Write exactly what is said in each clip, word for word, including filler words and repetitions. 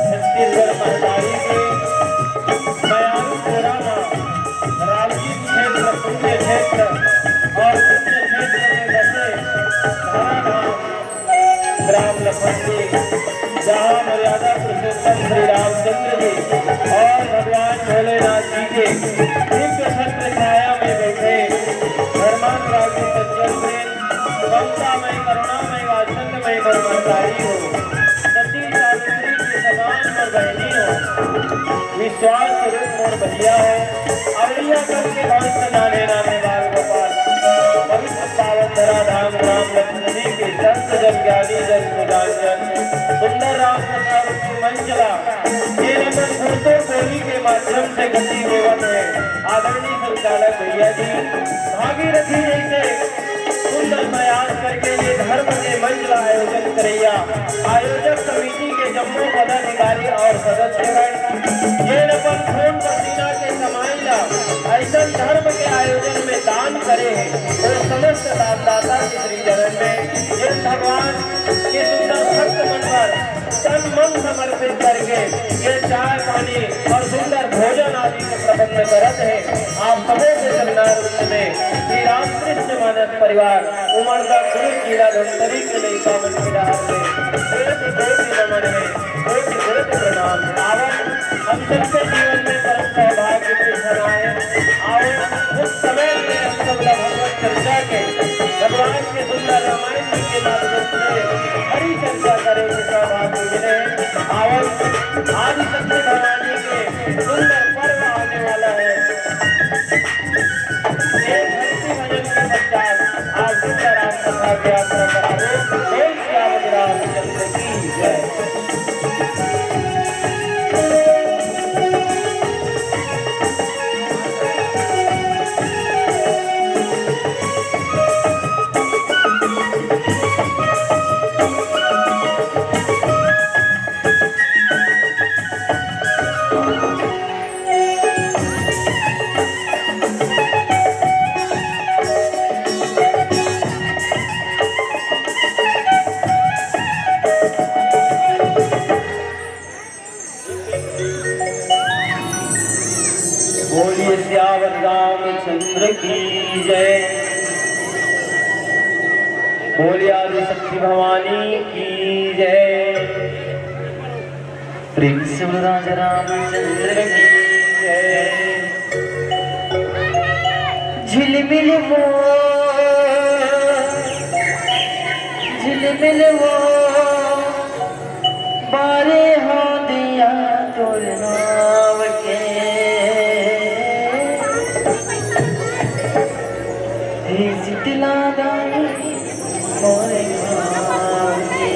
छत्तीसगढ़ महतारी के मयारू कोरा म रामजी क्षेत्र, पुण्य क्षेत्र और पुण्य क्षेत्र में बसे धराधाम ग्राम लखनपुर, जहाँ मर्यादा पुरुषोत्तम श्री रामचंद्र जी और भगवान भोलेनाथ जी के दिव्य छत्र छाया में बैठे धर्मानुरागी सज्जन प्रेम ममता में, करुणा में, वात्सल्य में मोर महतारी हो, सती सावित्री के समान मोर बहनी हो, विश्वास स्वरूप मोर भैया हो, अवलिया कल के भक्त नाने नाने बाल गोपाल, पवित्र पावन धरा धाम ग्राम लखनपुरी के संत जन ज्ञानी जन को जान जन, सुंदर राम कथा रूपी मंच ला, ये रतन गुरतोर बोली के माध्यम से गति देवत है आदरणीय संचालक भैया जी, भागीरथी जैसे सुंदर प्रयास करके ये धर्म के मंच ला आयोजन करैया आयोजक समिति के जम्मो पदाधिकारी और सदस्यगण, ये अपन खून पसीना के कमाई ला ऐसन धर्म के आयोजन में दान करे हे, वो समस्त दानदाता के श्री चरण में जिन भगवान के सुंदर भक्त मन पर तन मन समर्पित करके ये चाय पानी और सुंदर भोजन आदि के प्रबंध करत हे। आप सबों के चरणारविंद में श्री रामकृष्ण मानस परिवार उमरदा, कुरुद, जिला धमतरी के लइका मन के डहार से कोटि कोटि नमन हे, कोटि कोटि प्रणाम हे। आवत हम सबके जीवन में परम सौभाग्य के क्षण आए। आवत उस समय में हम सब ला भगवत चर्चा के, भगवान के सुंदर रामायण जी के माध्यम से हरि चर्चा करे के सौभाग्य मिले। आवत आदि शक्ति भवानी के सुंदर पर्व आने वाला है। एक भक्ति भजन के पश्चात आप सुंदर राम कथा की यात्रा करावे। बोल सियावर रामचंद्र की जय। बोलिए सियावर रामचंद्र की जय। बोलिए आदिशक्ति भवानी की जय। प्रेम से बोलो राजा रामचंद्र की जय। झिलमिल वो, झिलमिल वो, बारे हो दिया तोर नाव के। हे शीतला दाई मोर गाँव के।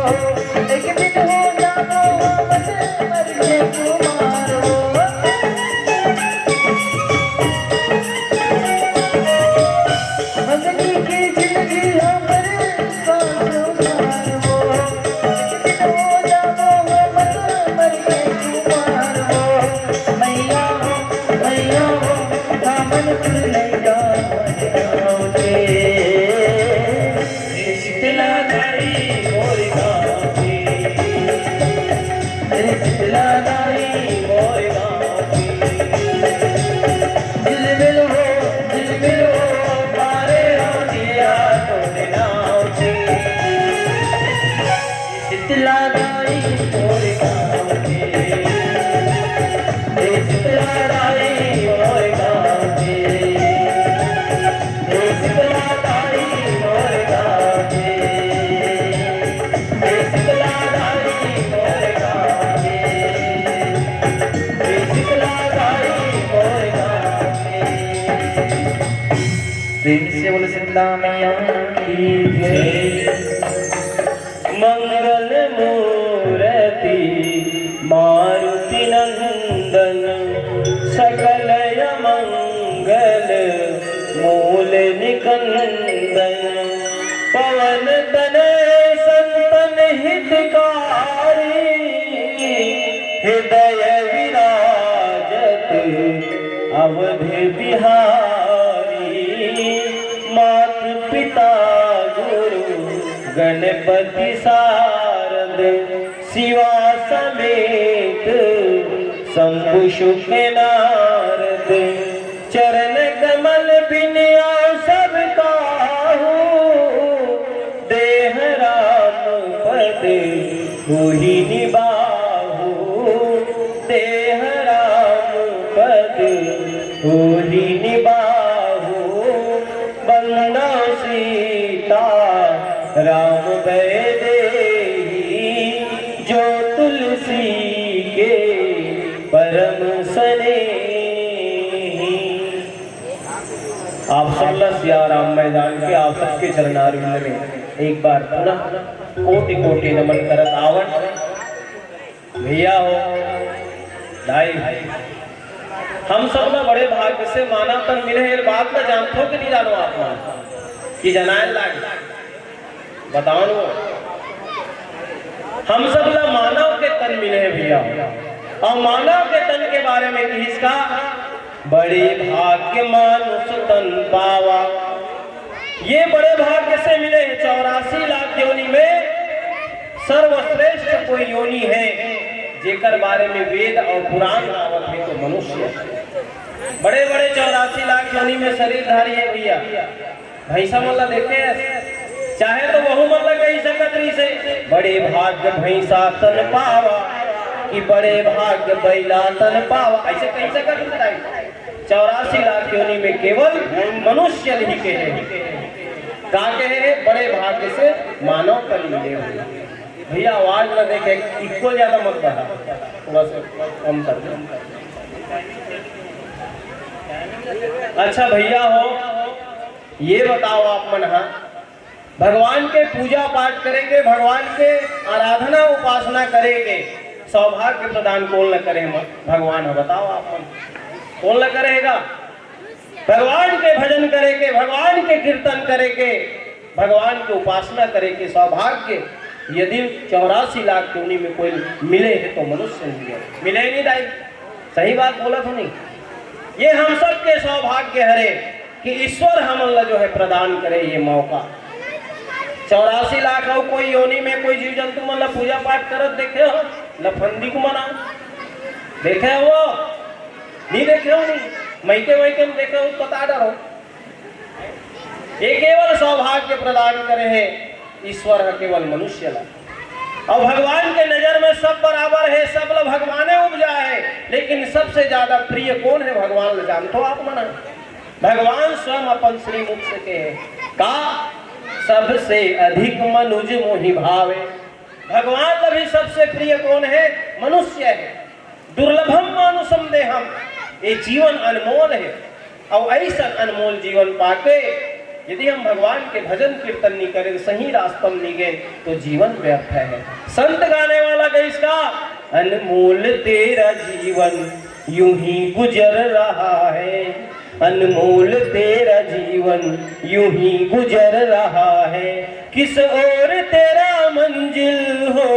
एक दिन हो जानो मत मर के कुमार हो। हमनी के जिंदगी हमर सांस मार हो। एक दिन हो जानो मत मर के कुमार हो। मैया हो, मैया हो, दामन तू लैया हो के। शीतला दाई मोर गाँव की, शीतला दाई मोर गाँव की। झिलमिल हो, झिलमिल हो, पारे हो दिया तोरे नाव की। शीतला दाई मोर गाँव की, शीतला दाई मोर गाँव की। प्रेम से बोलो शीतला मैया की जय। मंगल मूरति मारुति नंदन, सकल अमंगल मूल निकंदन। पवन तनय संतन हितकारी, हृदय विराजत अवध बिहारी। मात पिता गुरु गणपति सारद, शिवा समेत शंभु शुक नारद। चरण कमल बिन आव सब काहू, देह राम पद होहि निबाहू। देह राम पद होहि निबाहू। बंदो सीता राम वैदेही, जो तुलसी के परम स्नेही। आप सबला सिया राम मैदान के आप सबके चरणारविंद में एक बार पुनः कोटि कोटि नमन करत आवन। भैया हो, दाई भाई, हम सब ला बड़े भाग्य से मानव तन मिले हे, ये बात ला जानथो कि नहीं जानो आप मन? कि जनाए लागे? बताओ न। हम सब ला मानव के तन मिले हे भैया, अउ मानव के तन के बारे में किहिस का, बड़े भाग्य मानुष तन पावा। ये बड़े भाग्य से मिले हे, चौरासी लाख योनि में सर्वश्रेष्ठ कोई योनि हे, जेकर बारे में वेद अउ पुराण गावत हे तो मनुष्य। बड़े बड़े चौरासी लाख योनि में शरीरधारी हे भैया। भैंसा मन ला देखे हस, चाहे तो वहू मन ला कहि सकत रहिस हे, बड़े भाग्य भैंसा तन पावा, कि बड़े भाग्य बैला तन पावा, अइसे कहि सकत रहिस हे। चौरासी लाख योनि में केवल मनुष्य ही के हे। का के हे? बड़े भाग्य से मानव तन मिले हे। भैया, आवाज ना देखे, इक्वल ज्यादा मत बढ़ा, थोड़ा सा कम कर दे। अच्छा भैया हो, ये बताओ आप मन हा, भगवान के पूजा पाठ करे के, भगवान के आराधना उपासना करे के सौभाग्य प्रदान कोन ल करे म-, भगवान ह? बताओ आप मन, कोन ल करे हे गा? भगवान के भजन करे के, भगवान के कीर्तन करे के, भगवान के उपासना करे के सौभाग्य यदि चौरासी लाख योनि में कोई मिले हे तो मनुष्य मिले, मिले नहीं दाई? सही बात बोलत हो नहीं? ये हम सब के सौभाग्य हरे कि ईश्वर हमन ला जो है प्रदान करे ये मौका। चौरासी लाख अउ कोई योनि में कोई जीव जंतु मन ला पूजा पाठ करत देखे हो? लफंदी को मना देखे हो? नहीं देखे हो? नहीं, मइके वइके में देखे हो, बता डरो। ये केवल सौभाग्य प्रदान करे हे ईश्वर ह केवल मनुष्य ला। अउ भगवान के नजर में सब बराबर हे, सब ला भगवाने उपजा हे, लेकिन सबसे ज्यादा प्रिय कोन हे भगवान ला जानथो आप मन? भगवान स्वयं अपन श्रीमुख से कहे का, सबसे अधिक मनुज मोहि भावे। भगवान ला भी सबसे प्रिय कोन हे? मनुष्य हे। दुर्लभम मानुषम देहम, ये जीवन अनमोल हे। अउ अइसन अनमोल जीवन पाके यदि हम भगवान के भजन कीर्तन नहीं करें, सही रास्ता में नहीं गए, तो जीवन व्यर्थ है। संत गाने वाला गए इसका, अनमोल तेरा जीवन यूं ही गुजर रहा है, अनमोल तेरा जीवन यूं ही गुजर रहा है। किस ओर तेरा मंजिल हो,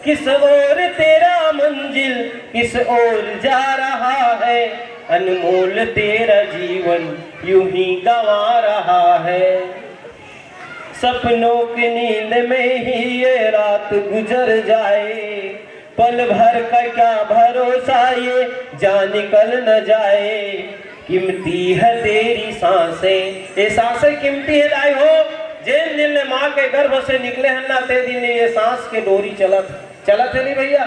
किस ओर तेरा मंजिल, किस ओर जा रहा है, अनमोल तेरा जीवन यूं ही गंवा रहा है। सपनों की नींद में ही ये रात गुजर जाए, पल भर का क्या भरोसा ये जान निकल न जाए। कीमती है तेरी सांसें, ये सांसें कीमती है दाई हो। जेन दिन ले माँ के गर्भ से निकले हन ना, ते दिन ले ये सांस के डोरी चलत, चलत है नहीं भैया।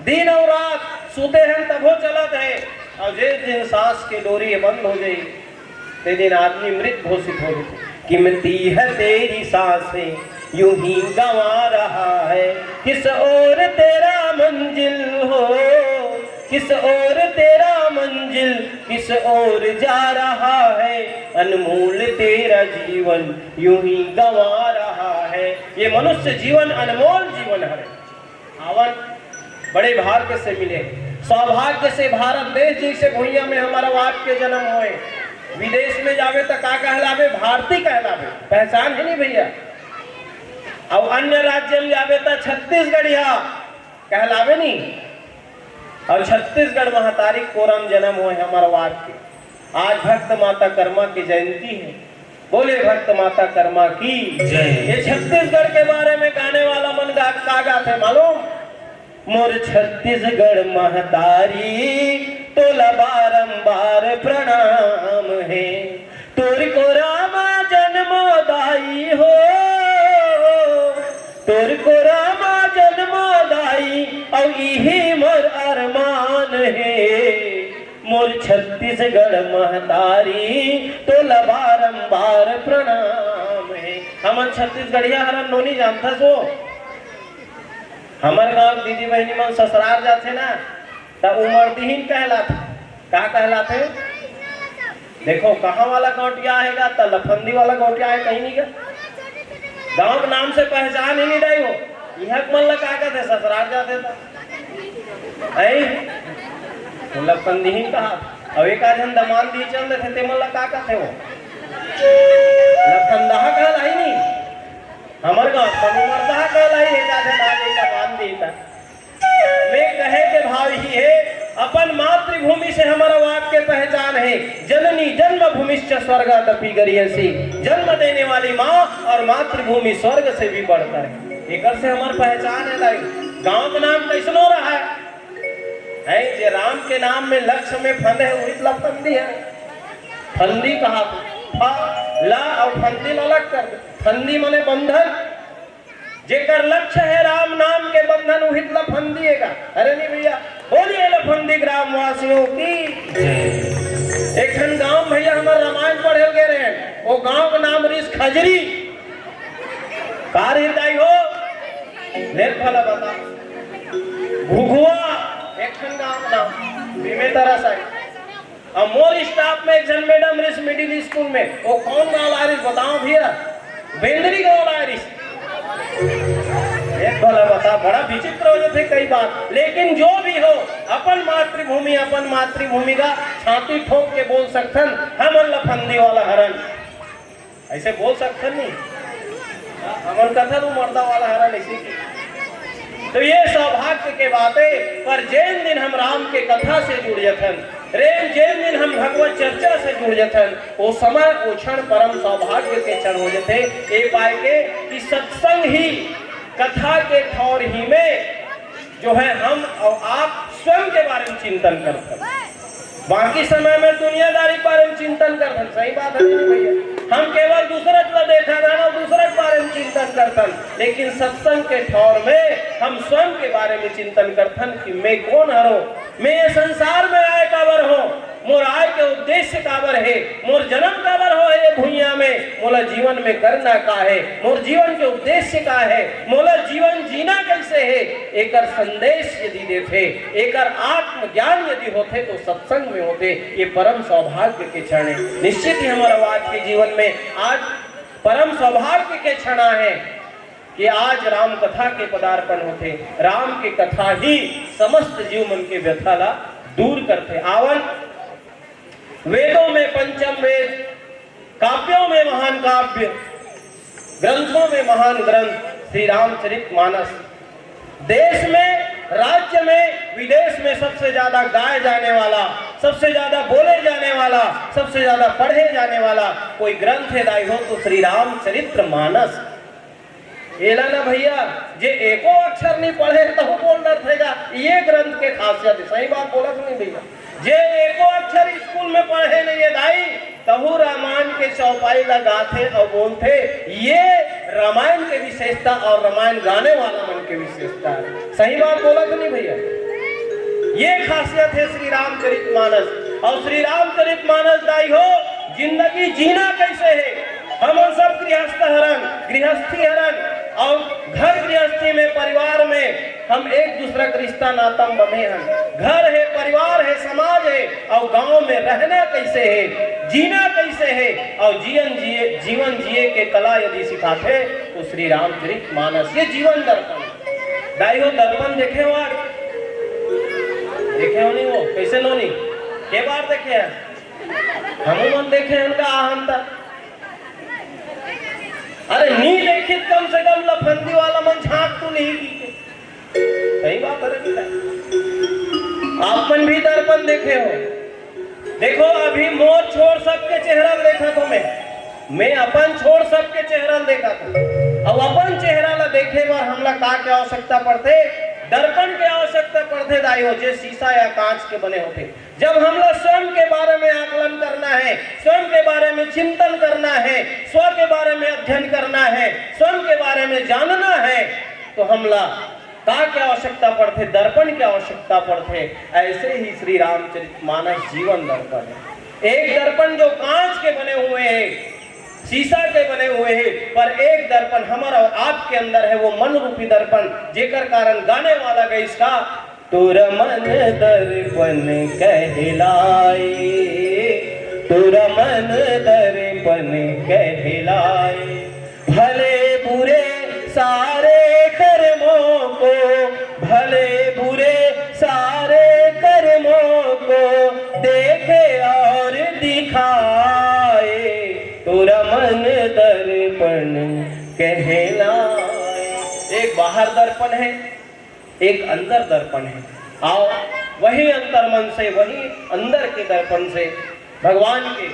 दिन और रात सुते हैं तभो चलत है, और जे दिन सांस के डोरी ये बंद हो जाए, ते दिन आदमी मृत घोषित हो जाए। कीमती है तेरी सांसें यूं ही गंवा रहा है, किस ओर तेरा मंजिल हो, किस ओर तेरा मंजिल, किस ओर जा रहा है, अनमोल तेरा जीवन यूं ही गंवा रहा है। ये मनुष्य जीवन अनमोल जीवन है। आवन बड़े भाग्य से मिले, सौभाग्य से भारत देश जैसे भुइयां में हमारा बाप के जन्म होए। विदेश में जावे त का कहलावे? भारती कहलावे, पहचान है नहीं भैया। अब अन्य राज्य में जावे त छत्तीसगढ़िया कहलावे नहीं। और छत्तीसगढ़ महतारी कोरम जन्म होए हमारा बाप के। आज भक्त माता कर्मा की जयंती है। बोले भक्त माता कर्मा की जय। ये छत्तीसगढ़ के बारे में गाने वाला मन गा, का गात है मालूम? मोर छत्तीसगढ़ महतारी, तोला बारंबार प्रणाम है। तोर कोरा मा जन्मो दाई हो, तोर कोरा मा जन्मो दाई, अउ इही मोर अरमान हे। मोर छत्तीसगढ़ महतारी, तोला बारंबार प्रणाम हे। हमन छत्तीसगढ़िया हरन, नोनी जानथस वो? हमर गांव के दीदी बहिनी मन ससुरार जाथे ना, त उमरदिहिन कहलाथे। का कहलाथे? देखो, कहाँ वाला गौटिया आएगा, त लफंदी वाला गौटिया आए कहीं नहीं का। गांव के नाम से पहचान ही नहीं रही हो। इहक मन ला का कहथे, ससुरार जाथे त। ऐ, लफंदी ही कहा। अब एक आध झन दमान दी चल देथे, ते मन ला का कहथे वो? लफंदहा कहला ही नहीं। हमर गांव त उमरदहा कहला ही, एक आध झन आ गई दमान दी त। मैं कहे के भाव ही है, अपन मातृभूमि से हमारा बाप के पहचान है। जननी जन्मभूमिश्च स्वर्गादपि गरीयसी। जन्म देने वाली माँ और मातृभूमि स्वर्ग से भी बढ़कर है। एकर से हमार पहचान है दाई। गांव के नाम कैसनो रहा है, है जे राम के नाम में लक्ष्य में फंदे है, वही ला फंदी है। फंदी कहा, फा, ला और फंदी ला अलग कर दे। फंदी माने बंधन। जेकर लक्ष्य है राम नाम के बंधन, उहित लफंदी एगा। अरे नहीं भैया, बोलिए लफंदी ग्राम वासियों की। एक ठन गांव भैया हमार रामायण पढ़े गए रहे, वो गांव का नाम रिस खजरी। का रही दाई हो? ले भला बता। घुघुआ, एक ठन गांव का नाम, बीमे तरह साई। अब मोर स्टाफ में एक झन मैडम रिस मिडिल स्कूल में, वो कौन गांव ला रिस बताओ भैया? बेंदरी गांव ला रिस। एक भला बता, बड़ा विचित्र हो जाते कई बार, लेकिन जो भी हो, अपन मातृभूमि, अपन मातृभूमि का छाती ठोक के बोल सकथन, हमन लफंदी वाला हरन। ऐसे बोल सकथन नहीं? हमन कथन वो मर्दा वाला हरन ऐसे की। तो ये सौभाग्य के बात है, पर जेन दिन हम राम के कथा से जुड़ जथन, रे जेन दिन हम भगवत चर्चा से जुड़ जथन, वो समय, वो क्षण परम सौभाग्य के क्षण हो जथे। ए पाए के कि सत्संग ही कथा के ठौर ही में जो है हम और आप स्वयं के बारे में चिंतन करथन। बाकी समय में दुनियादारी के बारे में चिंतन करथन, सही बात है नहीं भैया? हम केवल दूसरे को देखा जाना, दूसरे के बारे में चिंतन करथन, लेकिन सत्संग के ठौर में हम स्वयं के बारे में चिंतन करथन कि मैं कौन हरो, मैं ये संसार में आए काबर हो, मोर आय के उद्देश्य काबर हे, मोर जन्म काबर हो हे भुइयां में, मोला जीवन में करना का हे, मोर जीवन के उद्देश्य का हे, मोला जीवन जीना कैसे हे, एकर संदेश यदि देथे, एकर आत्मज्ञान यदि होथे, तो सत्संग में होथे। ये परम सौभाग्य के क्षण हे। निश्चित ही हमर आज के जीवन में आज परम सौभाग्य के क्षण हे कि आज राम कथा के पदार्पण होथे। राम के कथा ही समस्त जीव मन के व्यथा ला दूर करथे। आवन, वेदों में पंचम वेद, काव्यों में महान काव्य, ग्रंथों में महान ग्रंथ श्री रामचरित मानस। देश में, राज्य में, विदेश में सबसे ज्यादा गाए जाने वाला, सबसे ज्यादा बोले जाने वाला, सबसे ज्यादा पढ़े जाने वाला कोई ग्रंथ हे दाई हो, तो श्री रामचरित मानस। एला ना भैया, जे एको अक्षर नहीं पढ़े, तहु बोल डरथे गा। ये ग्रंथ के खासियत हे। सही बात बोलत नहीं भैया? जे एको अक्षर स्कूल में पढ़े नहीं हे दाई, तहु रामायण के चौपाई ला गाथे अउ बोलथे। ये रामायण के विशेषता अउ रामायण गाने वाला मन के विशेषता हे। सही बात बोलत नहीं भैया? ये खासियत हे श्री रामचरित मानस। अउ श्री रामचरित मानस दाई हो, जिंदगी जीना कैसे हे, हमन सब गृहस्थ हरन, गृहस्थी हरन, अउ घर गृहस्थी में, परिवार में हम एक दूसरा के रिश्ता नाता में बंधे हन। घर हे, परिवार हे, समाज हे, अउ गांव में रहना कैसे हे, जीना कैसे हे, अउ जीवन जिए, जीवन जिए के कला यदि सिखाथे, तो श्री रामचरित मानस ये जीवन दर्पण। दाई हो, दर्पण देखे हो आज? देखे हो नहीं हो? कैसे नो नहीं? के बार देखे हैं? हमू मन देखे हन का आहन त? अरे नी देखित, कम से कम लफंदी वाला मन झांक तो नहीं की। सही बात हे रे बेटा। आप मन भी दर्पण देखे हो। देखो, अभी मोर छोड़ सबके चेहरा ल देखत हों मैं। मैं अपन छोड़ सबके चेहरा ल देखत हों। अब अपन चेहरा ला देखे बर हमला का के आवश्यकता पड़थे? दर्पण के आवश्यकता पड़थे दाई हो, जे शीशा या कांच के बने होथे। जब हमला स्वयं के बारे में आकलन करना हे, स्वयं के बारे में चिंतन करना हे, स्व के बारे में अध्ययन करना हे, स्वयं के बारे में जानना हे, तो हमला का के आवश्यकता पड़थे? दर्पण के आवश्यकता पड़थे। ऐसे ही श्री रामचरित मानस जीवन दर्पण हे। एक दर्पण जो कांच के बने हुए हे, शीशा के बने हुए हे, पर एक दर्पण हमर अउ आपके अंदर हे, वो मन रूपी दर्पण, जेकर कारण गाने वाला गइस का, तोर मन दर्पण कहलाए, तोर मन दर्पण कहलाए। भले बुरे सारे कर्मों को, भले बुरे सारे कर्मों को देखे और दिखाए, तोर मन दर्पण कहलाए। एक बाहर दर्पण हे, एक अंदर दर्पण हे। आओ, वही अंतर मन से, वही अंदर के दर्पण से भगवान के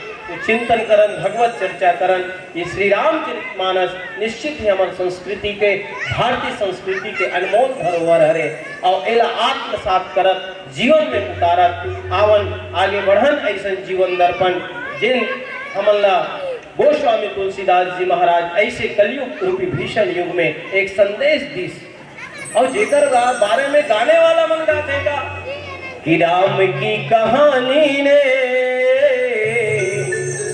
चिंतन करन, भगवत चर्चा करन। ये श्री रामचरित मानस निश्चित ही हमर संस्कृति के, भारतीय संस्कृति के अनमोल धरोहर हरे। अउ एला आत्मसात करत, जीवन में उतारत, आवन आगे बढ़न, ऐसन जीवन दर्पण, जिन हमन ला गोस्वामी तुलसीदास जी महाराज ऐसे कलयुग रूपी भीषण युग में एक संदेश दिस। अउ जेकर गा-, बारे में गाने वाला मन गाथे का कि राम की कहानी ने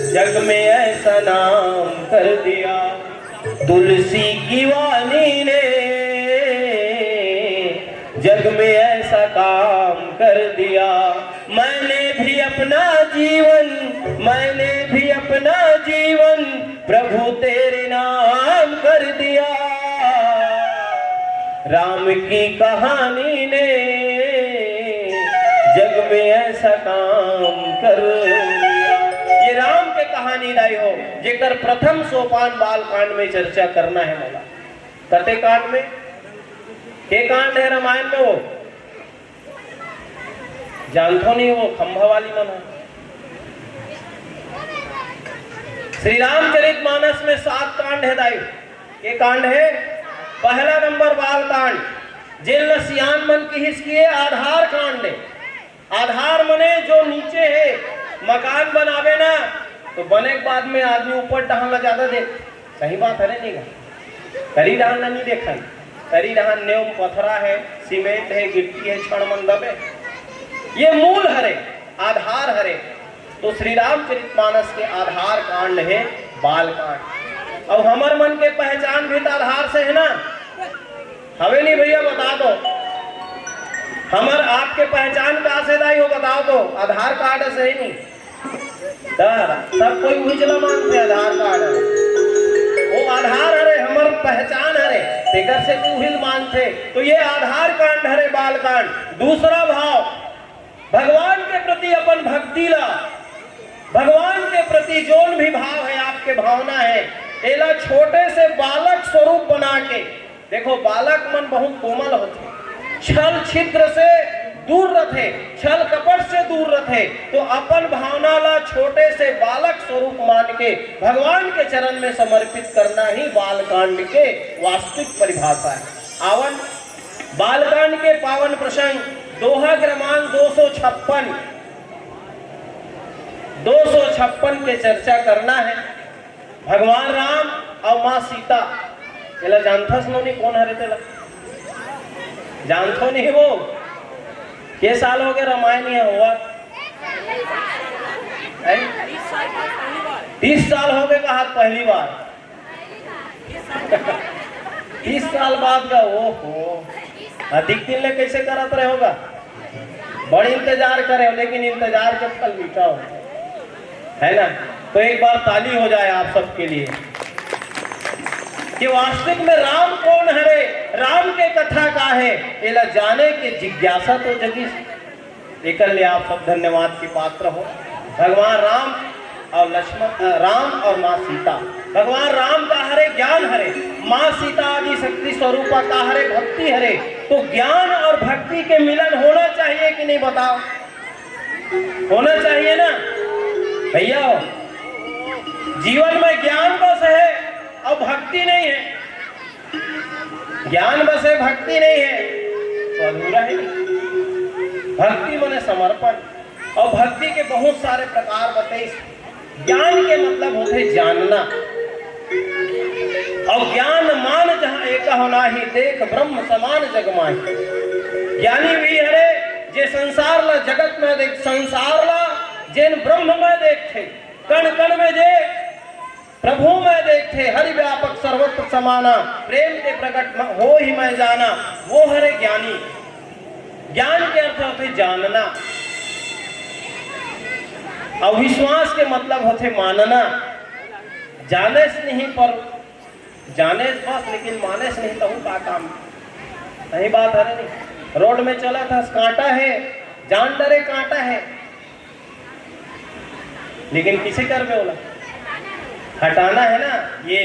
जग में ऐसा नाम कर दिया, तुलसी की वाणी ने जग में ऐसा काम कर दिया। मैंने भी अपना जीवन, मैंने भी अपना जीवन प्रभु तेरे नाम कर दिया। राम की कहानी ने जग में ऐसा काम कर दिया। ये राम के कहानी दाई हो, जेकर प्रथम सोपान बाल कांड में चर्चा करना हे मोला। कते कांड में? के कांड हे रामायण में वो? जानथो नहीं हो, खंभा वाली मन हो। श्री रामचरित मानस में सात कांड हे दाई। के कांड हे? पहला नंबर बाल कांड, जेल ल सियान मन किहिस कि ये आधार कांड हे। आधार मने जो नीचे हे, मकान बनावे ना, तो बने के बाद में आदमी ऊपर डहान ला ज्यादा देख। सही बात हरे नहीं गा? तरी डहान ला नहीं देखन। तरी डहान नेव पथरा हे, सीमेंट हे, गिट्टी हे, छड़ मन दबे। ये मूल हरे, आधार हरे। तो श्री रामचरित मानस के आधार कांड हे बाल कांड। अउ हमर मन के पहचान भी तो आधार से हे ना। हवे नहीं भैया, बता दो, हमर आपके पहचान का से दाई हो, बताओ तो। आधार कार्ड है, सही नहीं? दादा, सब कोई उही चला मांगथे, आधार कार्ड है, वो आधार हरे, हमर पहचान हरे, तेकर से उही मांगथे। तो ये आधार कांड हरे, बाल कांड। दूसरा भाव, भगवान के प्रति अपन भक्ति ला, भगवान के प्रति जोन भी भाव है, आपके भावना है, एला छोटे से बालक स्वरूप बना के देखो, बालक मन बहुत कोमल होथे, छल छिद्र से दूर रथे, छल कपट से दूर रथे। तो अपन भावना ला छोटे से बालक स्वरूप मान के भगवान के चरण में समर्पित करना ही बाल कांड के वास्तविक परिभाषा है। आवन, बाल कांड के पावन प्रसंग, दोहा क्रमांक दो सौ छप्पन, दो सौ छप्पन के चर्चा करना है। भगवान राम अउ माँ सीता, एला जानथस नोनी, कोन हरे तेला? जानथो नहीं वो? के साल हो गए रामायण ये हुआ? हैं? तीस साल हो गए कहा पहली बार। तीस साल बाद का, ओहो, अधिक दिन ले कैसे करत रहे होगा? बड़ इंतजार करे हो, लेकिन इंतजार के फल मीठा हो, है ना? तो एक बार ताली हो जाए आप सबके लिए कि वास्तविक में राम कौन हरे, राम के कथा का है, एला जाने के जिज्ञासा तो जगी। एकर ले आप सब धन्यवाद के पात्र हो। भगवान राम और लक्ष्मण, अ, राम और माँ सीता। भगवान राम का हरे ज्ञान हरे, माँ सीता आदि शक्ति स्वरूपा का हरे भक्ति हरे। तो ज्ञान और भक्ति के मिलन होना चाहिए कि नहीं, बताओ? होना चाहिए ना भैया। जीवन में ज्ञान बस है और भक्ति नहीं है। ज्ञान बस है, भक्ति नहीं है, तो अधूरा है। भक्ति माने समर्पण। और भक्ति के बहुत सारे प्रकार बताइस। ज्ञान के मतलब होथे जानना। और ज्ञान मान जहाँ एक हो नाही, देख ब्रह्म समान जग माही। ज्ञानी भी हरे, जे संसार ला जगत में देख, संसार ला जेन ब्रह्म में देखथे, कण कण में जे प्रभु मैं देखथे, हरि व्यापक सर्वत्र समाना, प्रेम के प्रकट म-, हो ही मैं जाना, वो हरे ज्ञानी। ज्ञान के अर्थ होथे जानना, और विश्वास के मतलब होथे मानना। जानेस नहीं पर, जानेस बस, लेकिन मानेस नहीं, तहू का काम? सही बात है नहीं? रोड में चलत हस, कांटा है, जान डरे कांटा है, लेकिन किसे करबे ओला? हटाना है ना। ये,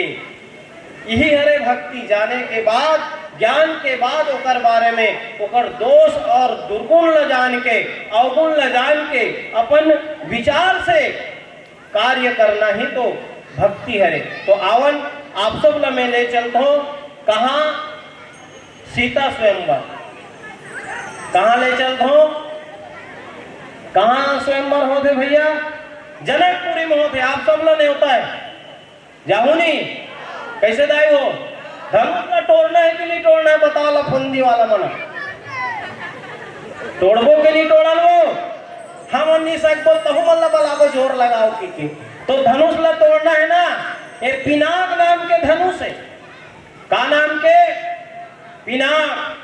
यही हरे भक्ति। जाने के बाद, ज्ञान के बाद ओकर बारे में, ओकर दोष और दुर्गुण ल जान के, अवगुण ल जान के, अपन विचार से कार्य करना ही तो भक्ति हरे। तो आवन, आप सब ल मैं ले चलत हूँ कहाँ? सीता स्वयंवर। कहाँ ले चलत हूँ? कहाँ स्वयंवर होथे भैया? जनकपुरी में होथे। आप सब ल नेवता है, जाहू नहीं? कैसे दाई हो? धनुष ला तोड़ना है कि नहीं तोड़ना है, बताओ ला फुंदी वाला मन। तोड़बो के नहीं तोड़न वो? हम नहीं सकबो, तहु मन ला बलाबो, जोर लगाओ कि, कि। तो धनुष ला तोड़ना है ना? ये पिनाक नाम के धनुष है। का नाम के? पिनाक।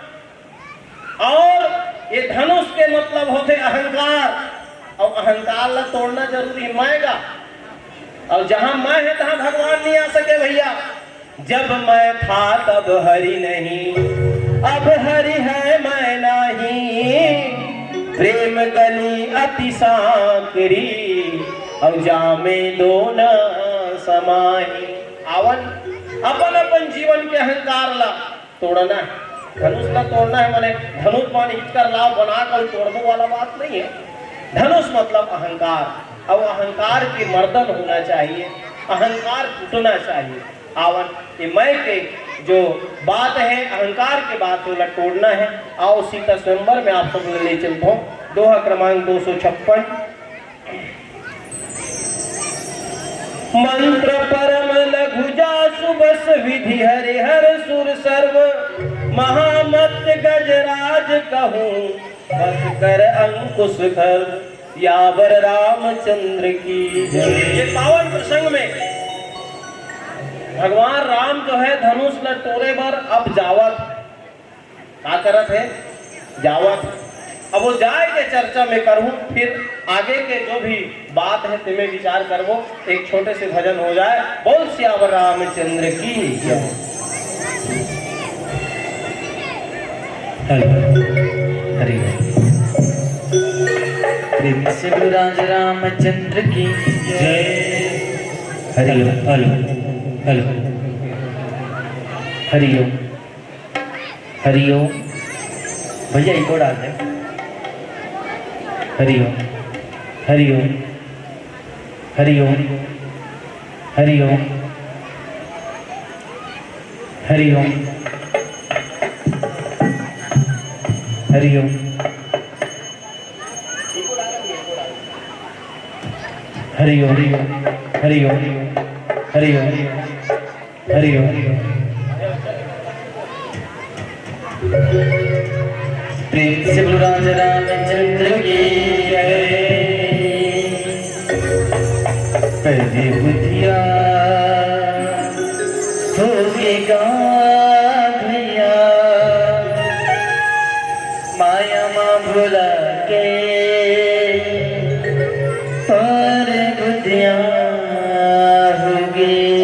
और ये धनुष के मतलब होथे अहंकार, और अहंकार ला तोड़ना जरूरी है, मैं का। और जहां मैं है, तहां भगवान नहीं आ सके भैया। जब मैं था तब हरि नहीं, अब हरि है मैं नाही, प्रेम गली अति सांकरी, और जामे दो न समाही। आवन, अपन अपन जीवन के अहंकार ला तोड़ना है। धनुष ला तोड़ना है, माने धनुष बाण हिट कर लाओ, बना कर तोड़ने वाला बात नहीं है। धनुष मतलब अहंकार, और अहंकार के मर्दन होना चाहिए, अहंकार टूटना चाहिए। आवन, ये मैं के जो बात है, अहंकार के बात, ओला तोड़ना है। आओ सीता स्वयंवर में आप सब ले चलता हूँ, दोहा क्रमांक दो सौ छप्पन। मंत्र परम लघु जासु बस, विधि हरि हर सुर सर्व, महामत गजराज कहूँ बस कर अंकुश खर, सियावर रामचंद्र की जय। ये पावन प्रसंग में भगवान राम जो है धनुष ल टोरे बर अब जावत, का करत हे, जावत हे। अब वो जाए के चर्चा में करहूँ, फिर आगे के जो भी बात है, तेमे विचार करबो। एक छोटे से भजन हो जाए। बोल सियावर रामचंद्र की जय। हेलो, हरि ओम। प्रेम से बोलो राज रामचंद्र की जय। Hari Om. Hello, hello, hello. Hari Om. Hari Om. भैया, इको डाल दे। हरि ओम। हरि ओम। हरि ओम। हरि ओम। हरि ओम। हरि ओम। हरि ओम। हरि ओम। हरि ओम। हरि ओम। प्रेम से बोलो राजा रामचंद्र की जय। पहले बुधिया होगे का भैया, माया मा भुला के पर बुधिया होगे।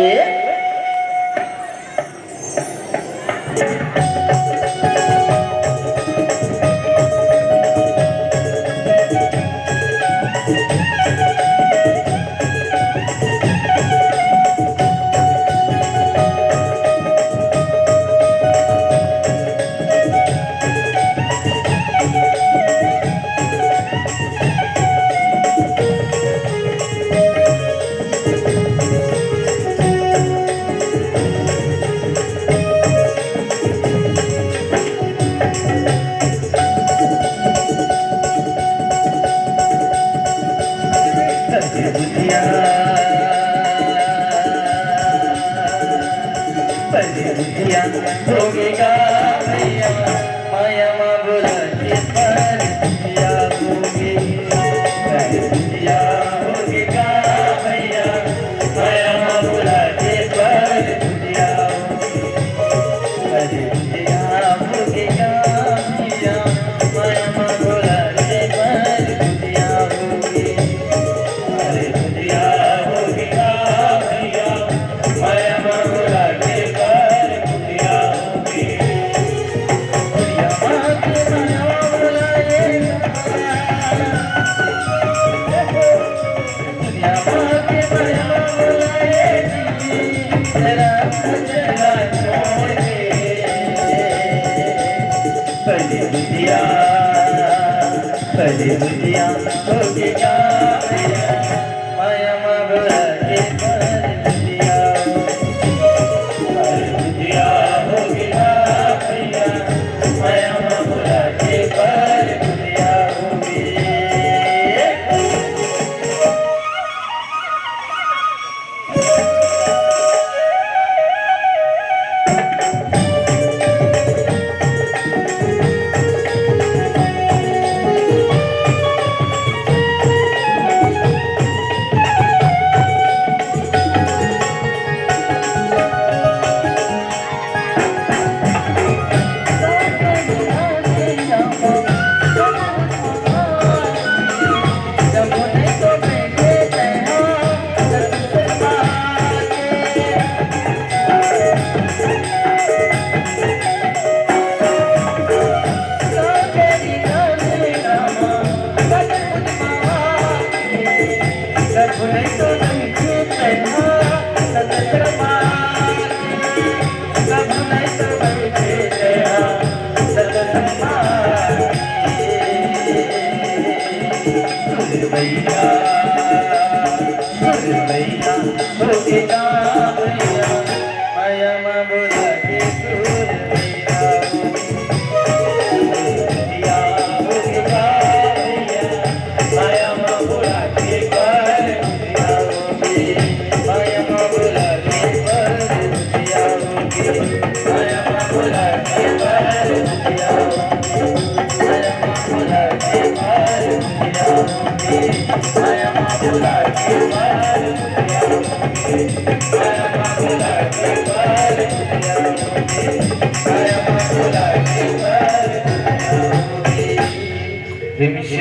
प्रेमी श्री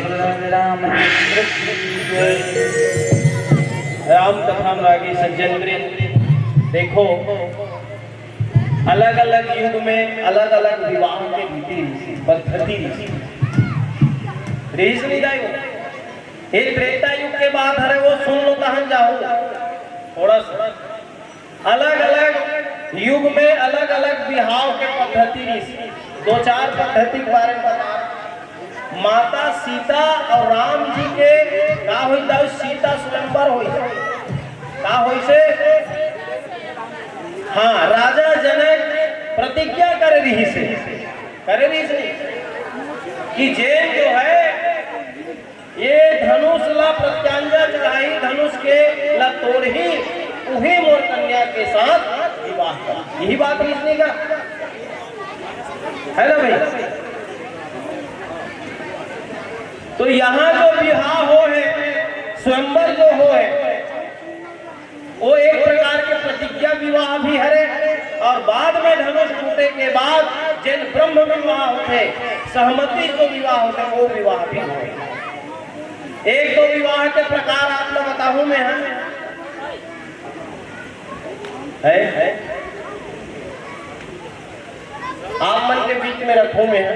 रामचंद्र की जय। राम कथा अनुरागी सज्जन वृंद, देखो, अलग-अलग युग में अलग-अलग विवाह के रीति रिहिस, पद्धति रिहिस। रिहिस नहीं दाई वो? ये त्रेता युग के बात हरे, वो सुन लो तहन जाहू। थोड़ा सा अलग-अलग युग में अलग-अलग बिहाव के पद्धति रिहिस। दो चार पद्धति के बारे में बता। माता सीता और राम जी के का होइस? सीता स्वयंवर होइस। का होइस? हाँ, राजा जनक प्रतिज्ञा करे रिहिस, करे रिहिस कि जेन जो है ये धनुष ला प्रत्यांजा चढ़ाही, धनुष के ला तोड़ही, उही मोर कन्या के साथ विवाह कर। यही बात रिहिस नहीं का? है ना भाई? तो यहाँ जो विवाह होहे, स्वयंवर जो होहे, वो एक प्रकार के प्रतिज्ञा विवाह भी हरे, और बाद में धनुष टूटे के बाद जेन ब्रह्म विवाह होथे, सहमति जो विवाह होथे, वो विवाह भी होथे। एक दो विवाह के प्रकार आप ला बताहूं मैं, हाँ? है, है। आप मन के बीच में रखूं मैं, हाँ?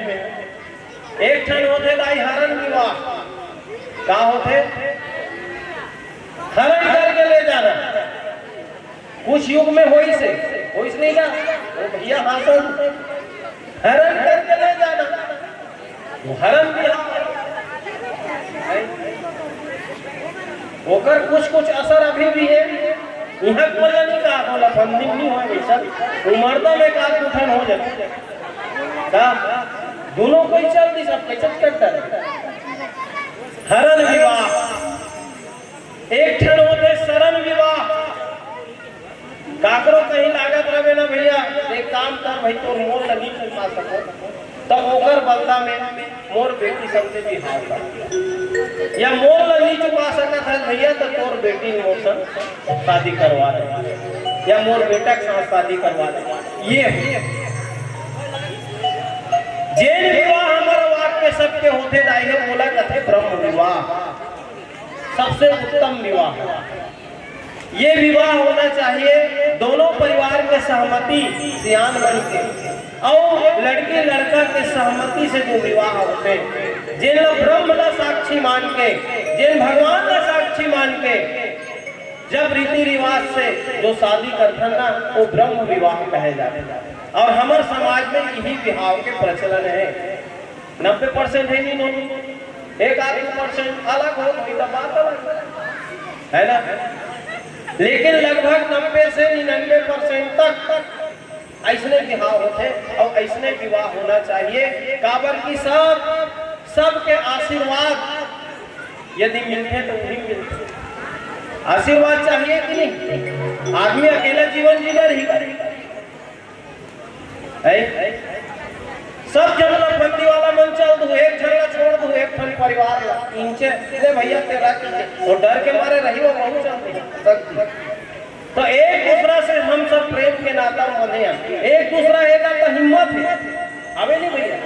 एक ठन होथे दाई हरण विवाह। का होथे? हरण करके ले जाना। कुछ युग में होइस हे, होइस नहीं का? वो भैया हाँ सर, हरण करके ले जाना। वो हरण विवाह। ओकर कुछ कुछ असर अभी भी हे। इहाँ के मन ला नहीं कहा, बोला फंडिंग नहीं होय वैसा। उमरदा में का दू ठन हो जाथे। का? दोनों कोई चल दी, सब कैसे करता है? हरण विवाह। एक ठन होथे शरण विवाह। काकरो कहीं लागत रहे ना भैया, एक काम कर भाई, तोर मोल ला नहीं चुका सको, तब ओकर बदला में मोर बेटी संग से बिहाव कर, या मोल ला नहीं चुका सकत है भैया, तो तोर बेटी मोर संग शादी करवा दे, या मोर बेटा के साथ शादी करवा दे। ये जेन विवाह हमर वाक्य सबके होथे दाई हे, ओला कथे ब्रह्म विवाह, सबसे उत्तम विवाह। ये विवाह होना चाहिए दोनों परिवार के सहमति, सियान मन के, और लड़की लड़का के सहमति से जो विवाह होथे, जेन ला ब्रह्म ला साक्षी मान के, जेन भगवान ला साक्षी मान के, जब रीति रिवाज से जो शादी करथन ना, वो ब्रह्म विवाह कहे जाथे। और हमर समाज में यही विवाह के प्रचलन है। नब्बे परसेंट है नहीं, नहीं, एक आध परसेंट अलग हो तो बात अलग है, है ना? लेकिन लगभग नब्बे से निन्यानवे परसेंट तक ऐसने विवाह होथे और ऐसने विवाह होना चाहिए, काबर कि सब, सबके आशीर्वाद यदि मिलथे तो वही मिलथे। आशीर्वाद चाहिए कि नहीं? आदमी अकेला जीवन जीना रही है? सब झन ला फंदी वाला मन चल दू, एक झन ला छोड़ दू, एक ठन परिवार ला इंचे ले भैया तेरा के, वो डर के मारे रही वो बहुत चलती है। तो एक दूसरा से हम सब प्रेम के नाता में बंधे हैं, एक दूसरा एला तो हिम्मत है। अबे नहीं भैया,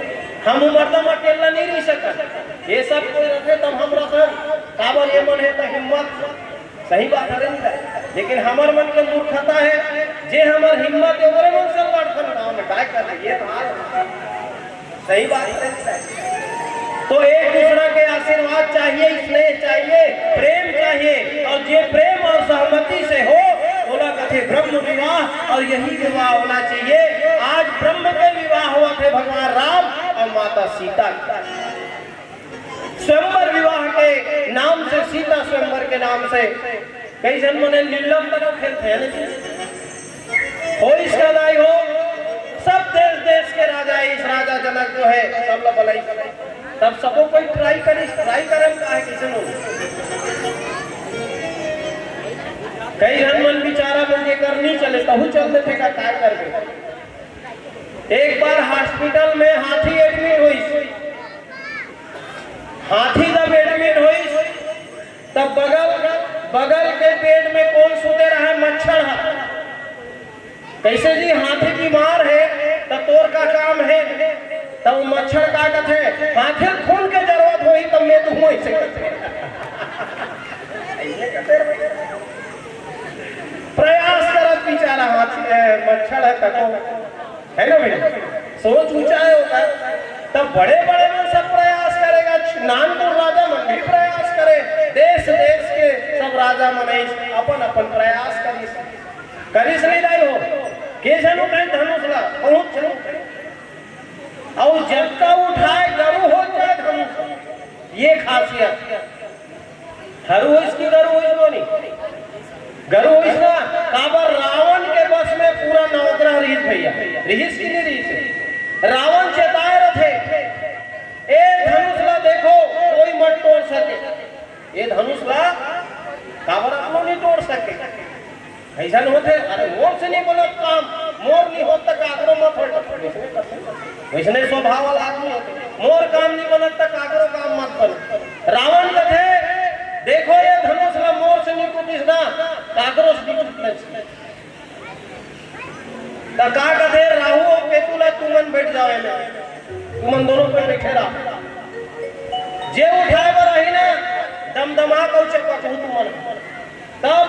हम उमरदा में अकेला नहीं रह सकत, ये सब कोई रखे तब हम रखन, काबर ये मन है तो हिम्मत। सही बात है नहीं? लेकिन हमर मन के मूर्खता है, जे हमर हिम्मत है ओकरे मन से लड़थन गाँव में, काय कर ये तो हाल। सही बात है। तो एक दूसरा के आशीर्वाद चाहिए, स्नेह चाहिए, प्रेम चाहिए, और जे प्रेम और सहमति से हो, ओला कथे ब्रह्म विवाह, और यही विवाह होना चाहिए। आज ब्रह्म के विवाह हुआ थे भगवान राम और माता सीता का। स्वयंवर विवाह के नाम से, सीता स्वयंवर के नाम से कई झन मने लीला तक खेलते हैं, लेकिन हो इसका दाई हो, सब देश देश के राजा, इस राजा जनक जो है, सब ला बलाई, तब सबो कोई ट्राई करी, ट्राई करन का है किसी लोग। कई झन मन बेचारा मन के कर नहीं चले, तहु चल देथे का, काय करबे। एक बार हॉस्पिटल में हाथी एडमिट होइस, हाथी जब एडमिट होइस, तब बगल, बगल के बेड में कौन सुते रहे? मच्छर ह। कैसे जी, हाथी बीमार है, त तोर का काम है? तब मच्छर का कथे, हाथे खून के जरूरत होही तब मैं तो हूँ ऐसे कथे। ऐसे कथे रे भाई। प्रयास करत बेचारा हाथी, ए, मच्छर है तको, है ना भाई? सोच ऊंचा है होता है। तब बड़े बड़े मन सब प्रयास करेगा, नानपुर राजा मन भी प्रयास करे, देश देश के सब राजा मन अपन अपन प्रयास करिस, करिस नहीं रहे हो। के जनो कहीं धनुष ला पहुंच चलो। अउ जतका उठाय गरु हो जाय धनुष। ये खासियत। हरू होइस कि गरु होइस बोनी? गरु होइस ना। काबर रावण के बस में पूरा नवग्रह रिहिस भैया। रिहिस कि नहीं रिहिस? रावण चेताय रथे, ए धनुष ला देखो, कोई मत तोड़ सके। ए धनुष ला काबर आप लोग नहीं तोड़ सके? ऐसा नहीं होते, अरे मोर से नहीं बनत काम, मोर नहीं होत त काकरो मत होय। वैसने स्वभाव वाला आदमी होते, मोर काम नहीं बनत त काकरो काम मत बने। रावण कथे, देखो ये धनुष ला मोर से नहीं टूटिस ना, काकरो से नहीं टूटना चाहिए। त का कथे, राहु अउ केतु ला तुमन बैठ जाओ एमे, तुमन दोनों पे बैठे रहो। जे उठाए बर आही ना, दमदमा के चपकहू तुमन। तब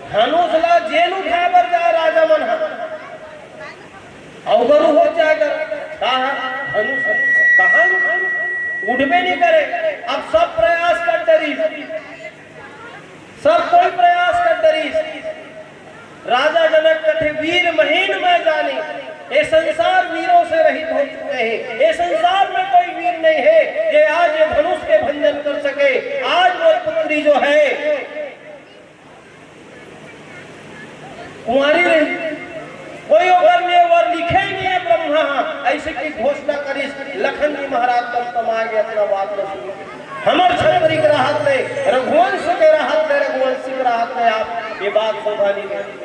धनुष ला जेन उठाए बर जाए राजा मन ह, अउ गरु हो जाए कर, का ह? धनुष ह। कहाँ उठबे नहीं करे। अब सब प्रयास कर डरिस, सब कोई प्रयास कर डरिस। राजा जनक कथे, वीर महीन मैं जानी, ये संसार वीरों से रहित हो चुके हैं, ये संसार में कोई वीर नहीं है, ये आज ये धनुष के भंजन कर सके। आज वो पुत्री जो है कुंवारी रही, कोई ओकर लिए वर लिखे ही नहीं है ब्रह्मा, ऐसे की घोषणा करिस। लखन जी महाराज तमतमा गे, अतना बात न सुनो। हमर छत्री के रहत ले, रघुवंश के रहत ले, रघुवंशी के रहत ले, आप ये बात शोभा नहीं देती।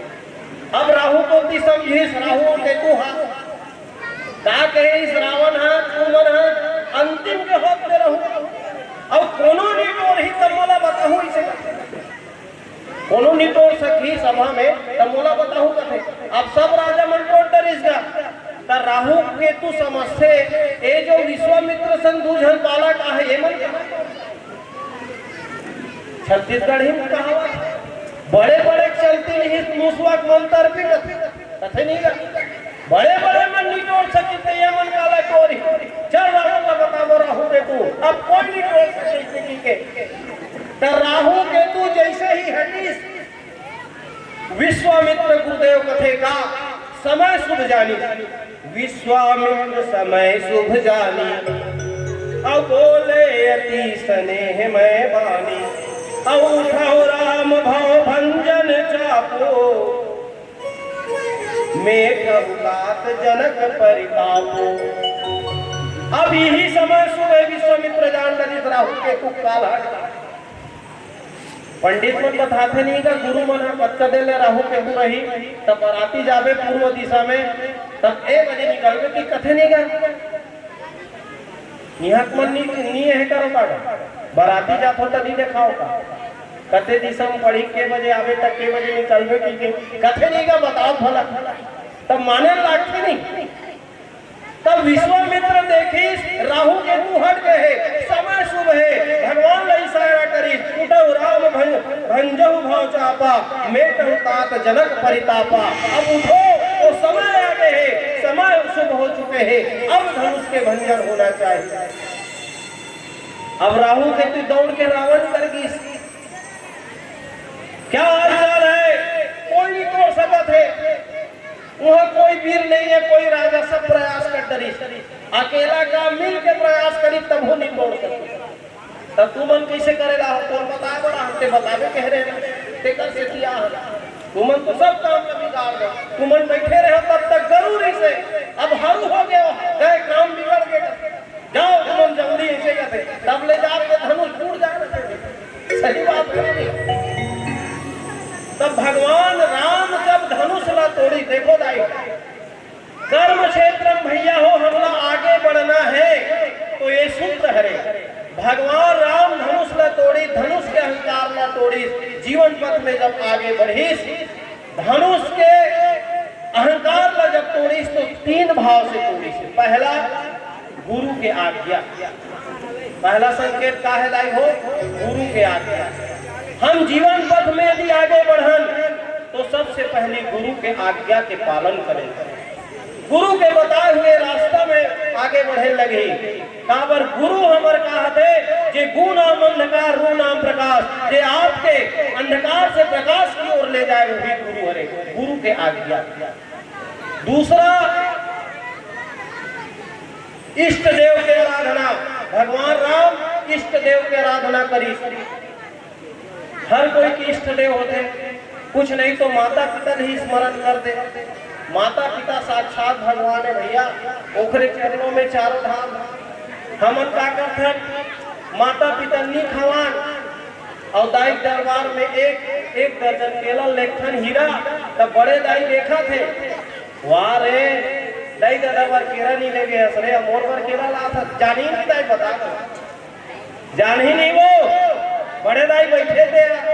अब राहु को ती समझिस, राहु अउ केतु हा। का कहे इस रावण हा, तुमन हा, अंतिम के होत ले रहू। अब कोनो नहीं टोरही तब मोला बताहू इसे। कोनो नहीं टोर सकही सभा में, तब मोला बताहू कथे। अब सब राजा मन टोर डरिस गा। त राहु केतु समझथे, ए जो विश्वामित्र संग दू झन बालक आहे, ये मन कहाँ? छत्तीसगढ़ी में कहावत, बड़े बड़े चलती नहीं मुसवा के मंत्र भी कथे, कथे नहीं गा। बड़े बड़े मन नहीं तोड़ सकी थे, ये मन काला तोरी। चल राहु का बताबो राहु के तू, अब कोई नहीं तोड़ सके किसी के। त राहु के तू जैसे ही हटिस, विश्वामित्र गुरुदेव कथे का समय शुभ जानी। विश्वामित्र समय शुभ जानी, अब बोले अति स्नेह मैं बानी। अब उठाओ राम भव भंजन चापो, मेटहु तात जनक परितापो। अब यही समय शुभ है, विश्वामित्र जान डरिस राहु केतु काल हट। पंडित मन बताथे नहीं का, गुरु मन ह कतका देर ले राहु केतु रही, तब बराती जाबे पूर्व दिशा में, तब ए बजे निकलबे कि कथे नहीं का। निहक मन नहीं, नहीं है करो का, बराती जात हो त नहीं देखाओ का। कते दिशा में पड़ी, के बजे आबे तक के बजे निकलबे कि, कि कथे नहीं का, बताओ भला। तब माने लागथे नहीं। तब विश्वामित्र देखिस, राहु केतु हट गए हे, समय शुभ हे, भगवान ला इशारा करिस, उठहु राम भं-, भंजहु भव चापा, मेटहु तात जनक परितापा। अब उठो, वो समय आ गए हे, समय शुभ हो चुके हे, अब धनुष के भंजन होना चाहिए। अब राहु केतु दौड़ के रावण कर गिस। क्या हाल चाल है? कोई नहीं तोड़ सकत हे। वहाँ कोई वीर नहीं है, कोई राजा, सब प्रयास कर डरिस। अकेला का मिल के प्रयास करी तब हो नहीं तोड़ सके। तब तुमन कैसे करे ला हो? तोर बताए बड़ा हम ते बताबे कह रहे हैं। तेकर से किया है। तुमन तो सब काम का बिगाड़ दो। तुमन बैठे रहे तब तक जरूरी से। अब हरू हो गया, गए काम बिगड़ गए। जाओ तुमन जल्दी ऐसे कहते, तब ले जाके धनुष टूट जाए। सही बात है नहीं? तब भगवान राम जब धनुष ला तोड़ी, देखो दाई, कर्म क्षेत्र में भैया हो, हमला आगे बढ़ना है, तो ये सूत्र हरे। भगवान राम धनुष ला तोड़ी, धनुष के अहंकार ला तोड़ी, जीवन पथ में जब आगे बढ़िस, धनुष के अहंकार ला जब तोड़िस, तो तीन भाव से तोड़िस। पहला, गुरु के आज्ञा। पहला संकेत का है दाई हो? गुरु के आज्ञा। हम जीवन पथ में यदि आगे बढ़न तो सबसे पहले गुरु के आज्ञा के पालन करें, गुरु के बताए हुए रास्ता में आगे बढ़े लगे। काबर गुरु हमर का हथे? जे गु नाम अंधकार, रु नाम प्रकाश, जे आपके अंधकार से प्रकाश की ओर ले जाए, वही गुरु हरे। गुरु के आज्ञा। दूसरा, इष्ट देव के आराधना। भगवान राम इष्ट देव के आराधना करिस। हर कोई के इष्ट देव होथे, कुछ नहीं तो माता पिता ल ही स्मरण कर दे। माता पिता साक्षात भगवान है भैया, ओखरे चरणों में चारों धाम। हमन का करथन? माता पिता नी खवान, अउ दाई दरबार में एक एक दर्जन केला लेगथन हीरा, तब बड़े दाई देखत हे, "वाह रे, दाई ददा बर केरा नी लेगे हस रे, मोर बर केरा लात हस।" जानी नहीं दाई, बता दो, जानी नहीं वो, बड़े दाई बैठे थे।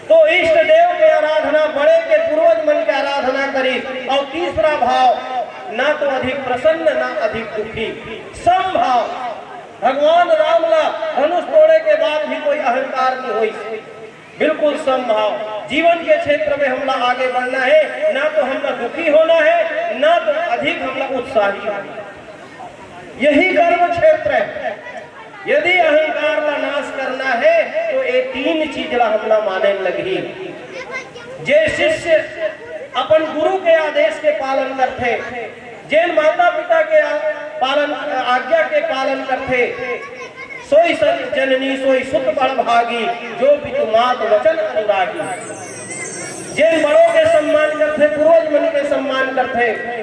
तो इष्ट देव के आराधना, बड़े के पूर्वज मन के आराधना करी। और तीसरा भाव, ना तो अधिक प्रसन्न, ना अधिक दुखी, सम भाव। भगवान राम ला धनुष तोड़े के बाद भी कोई अहंकार नहीं होइस, बिल्कुल सम भाव। जीवन के क्षेत्र में हमला आगे बढ़ना है, ना तो हमला दुखी होना है, ना तो अधिक हमला उत्साही होना है। यही कर्म क्षेत्र है। यदि अहंकार ला नाश करना है तो ये तीन चीज ला हमला माने लगही। जे शिष्य अपन गुरु के आदेश के पालन करथे, जेन माता पिता के आ-, पालन, आज्ञा के पालन करथे, "सोई सत जननी सोई सुत बड़ भागी, जो पितु मात वचन अनुरागी।" जेन बड़ों के सम्मान करथे, पूर्वज मन के सम्मान करथे,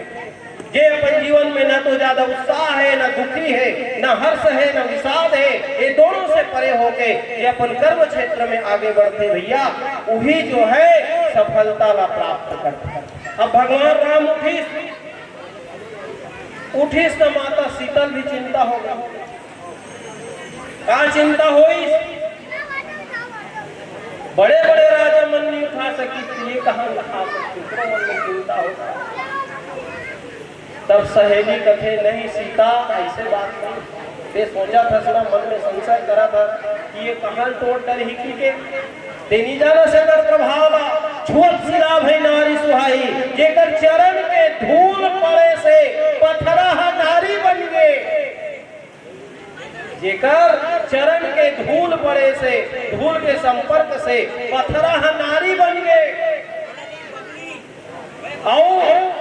जे अपन जीवन में ना तो ज्यादा उत्साह है, ना दुखी है, ना हर्ष है, ना विषाद है, ये दोनों से परे होके ये अपन कर्म क्षेत्र में आगे बढ़थे भैया, वही जो है सफलता ला प्राप्त करथे। अब भगवान राम उठिस, उठिस तो माता सीता ल भी चिंता होगे। का चिंता होइस? बड़े बड़े राजा मन नहीं उठा सकिस, ये कहाँ उठा सकिस? ओकरो मन में चिंता होगे। तब सहेली कथे, "नहीं सीता, ऐसे बात नहीं।" ते सोचत हस ना, मन में संशय करत हस कि ये कहाँ टोट डरही कि के। ते नी जानस एकर प्रभाव ला। "छुअत सिला भई नारी सुहाई, जेकर चरण के धूल पड़े से पथरा ह नारी बन गे।" जेकर चरण के धूल पड़े से, धूल के संपर्क से पथरा ह नारी बन गे। अउ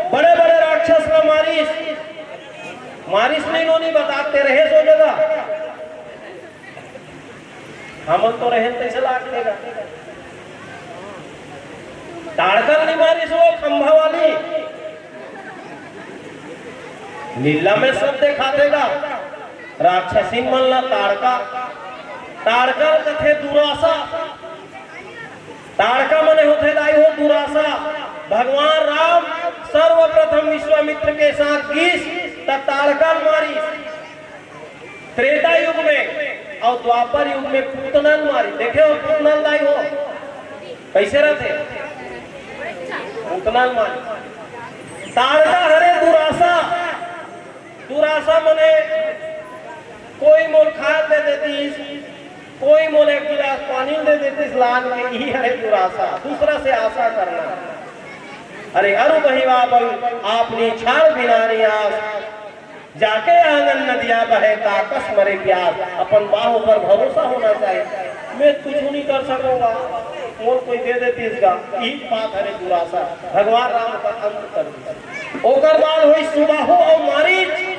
बड़े-बड़े राक्षस ला मारिस, मारिस नहीं, नोनी बताते रहे सो जगह। हमन तो रहे तैसे लाग देगा। ताड़का ल नहीं मारिस वो खंभा वाली। लीला में सब देखा देगा। राक्षसीन मन ला ताड़का, ताड़का कथे दुरासा। ताड़का मने होथे दाई हो दुरासा। भगवान राम सर्वप्रथम विश्वामित्र के साथ गिस त ताड़का ल मारिस। त्रेता युग में और द्वापर युग में पूतना ल मारिस। देखे हो पूतना ल दाई हो कैसे रथे? पूतना ल मारिस। ताड़का हरे दुरासा। दुरासा मने कोई मोल खाए दे देतीस, कोई मोल एक गिलास पानी दे देतीस लान के, यही हरे दुरासा, दूसरा से आशा करना। अरे अरु बहिवा बल आपनी छाड़ बिना नी आस, जाके आंगन नदिया बहे ताकस मरे प्यास। अपन बाहों पर भरोसा होना चाहिए। मैं कुछ नहीं कर सकूंगा, मोल कोई दे देतीस गा, यही बात हरे दुरासा। भगवान राम का अंत कर दिया। ओकर बाद हुई सुबाहु और मारीच।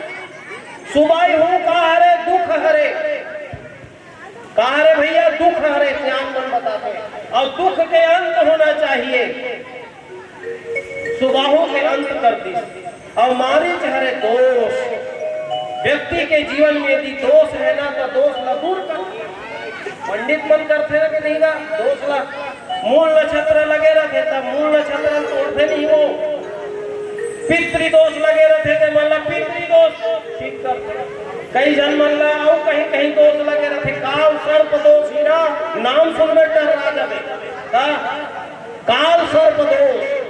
सुबाहु का हरे दुख हरे, का हरे भैया दुख हरे, ज्ञान मन बताते हैं। और दुख के अंत होना चाहिए। सुबाहु के अंत कर दिस। और मारीच हरे दोष। व्यक्ति के जीवन में यदि दोष है ना तो दोष ला दूर कर। पंडित मन करथे ना कि नहीं ना दोष ला। मूल नक्षत्र लगे रथे तब मूल नक्षत्र तोड़थे नहीं वो। पितृदोष लगे रथे ते मन ला पितृदोष ठीक करथे। कई झन मन ला अउ कहीं कहीं दोष लगे रथे, काल सर्प दोष ही ना, नाम सुनबे डर आ जाबे। का? काल सर्प दोष।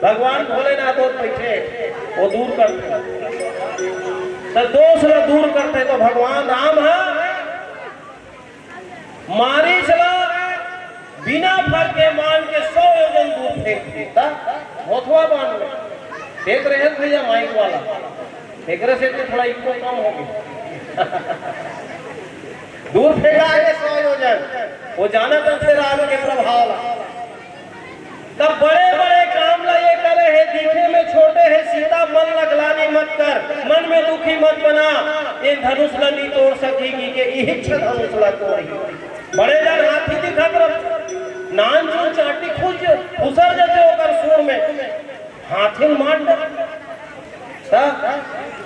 भगवान भोलेनाथ ओत बैठे, वो दूर करथे। त दोष ला दूर करथे तो भगवान राम ह मारीच ला बिना फर के बाण के सौ योजन दूर फेंक देथे। भोथवा बाण में फेंक रहे हैं भैया माइक वाला, एकरे से तो थोड़ा इको कम हो गया। दूर फेंका है सौ योजन, वो जाना था फिर राम के प्रभाव ला। तब बड़े-बड़े काम ला ये करे हे, दिखे में छोटे हे, सीता मन ला ग्लानि मत कर, मन में दुखी मत बना, ये धनुष ला नी तोड़ सकी कि के इहिच्छ धनुष ला तोड़ी। बड़े जन हाथी दिखत रह, नान चुन चांटी खुज फुसर जते ओकर सूंड़ में, हाथी मार डर। त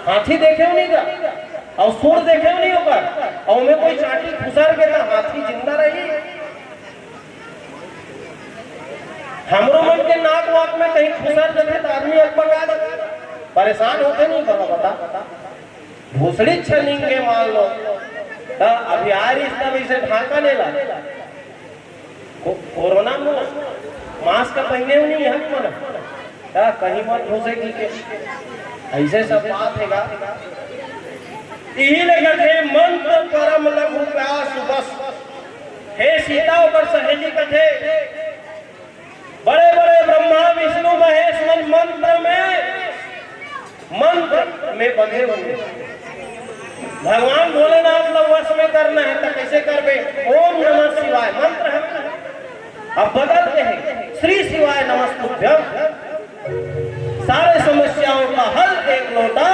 हाथी देखे नहीं का, और सूंड़ देखे नहीं ओकर, और में कोई चांटी फुसर के त हाथी जिंदा रही। हमरो मन के नाक वाक में कहीं खुसर जथे त आदमी अकबका जाथे, परेशान होथे नहीं कहा बता। भोसड़ी छनिंगे मान लो, त अभी आ रही तब इसे ढांका लेला। को-, कोरोना में मास्क पहने हुए नहीं है मन, त कहीं मत घुसे की के। ऐसे सब बात है गा। इही ले कथे मंत्र परम लघु प्यास बस। हे सीता ओकर सहेली कथे, बड़े-बड़े ब्रह्मा, विष्णु, महेश मन मंत्र में, मंत्र में बंधे हुए। भगवान भोलेनाथ ला वश में करना है, तो कैसे करबे? ओम नमः शिवाय मंत्र है, अब बदल के है, श्री शिवाय नमस्तुभ्यम। सारे समस्याओं का हल एक लोटा।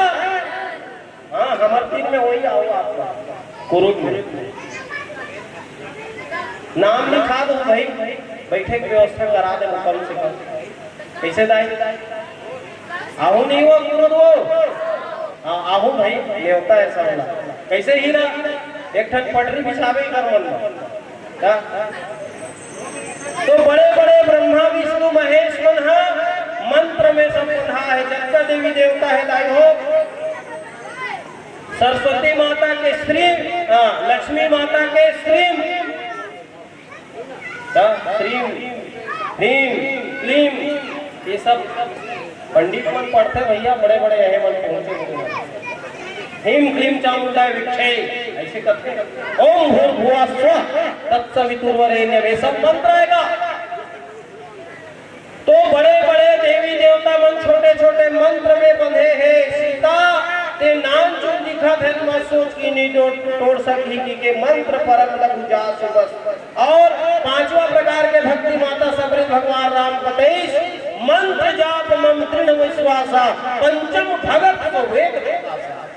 हाँ, हमर तीर में वही आओ आपका कुरुद में। नाम लिखा दो भाई, बैठे की व्यवस्था करा दे कम से कम। कैसे दाई? आहू नहीं हो कुरुद वो? हाँ, आहू भाई, नेवता है सबला। कैसे ही ना, एक ठन पटरी बिछावे ही कर मन में। का? तो बड़े-बड़े ब्रह्मा, विष्णु, महेश मन ह मंत्र में सब बंधा है। जतना देवी देवता है दाई हो, सरस्वती माता के श्री, हाँ, लक्ष्मी माता के श्री, त श्री, ह्रीम, क्लीम, ये सब पंडित मन पढ़थे भैया, बड़े-बड़े हे मन पहुंचे हुए हैं। ह्रीम क्लीम चामुंडाय विद्महे, ऐसे करके ओम भूर्भुवः स्वः तत्सवितुर्वरेण्यम, ये सब मंत्र आएगा। तो बड़े-बड़े देवी देवता मन छोटे-छोटे मंत्र में बंधे हे। सीता ते नानचुन दिखत हे, मत सोच कि नी तोड़, तोड़ सकही कि के मंत्र परम लघु जासु बस। और पांचवा प्रकार के भक्ति माता सबरी भगवान राम बतईस, मंत्र जाप मम दृढ़ विश्वासा, पंचम भगत को वेद विकासा।